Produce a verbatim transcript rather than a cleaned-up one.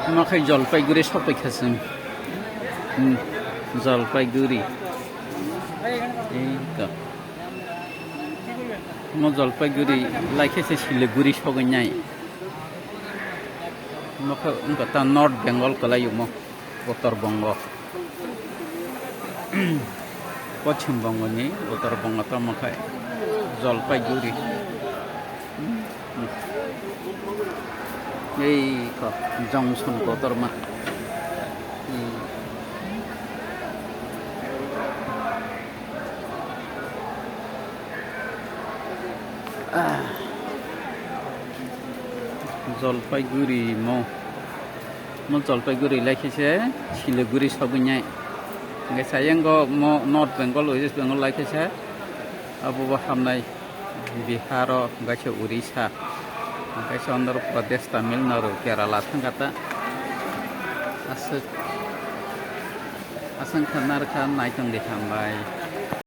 Omo khe Jalpaiguri sokpai kha chwng. Hmm, Jalpaiguri. Ei ka. Omo Jalpaiguri lai khe se Siliguri sogwi nai. Omo khe wngkha ta North Bengal kwlai omo, Uttar Bongo. Poschim Bongo ni Uttar Bongo tamo khe Jalpaiguri. Ei kok Jongson kotorma. Hmm. Ah. Jalpaiguri mo. Mo Jalpaiguri lai khe se Siliguri sogwi nai. Hingke sayengo mo North Bengal, West Bengal lai khe se abo bo hamnai. Biharo, hingke se Orissa, hingke se Andhra Pradesh, Tamil Nadu, Kerala thangkha ta. Aswk, aswk kha narwkha, naitong di hambai.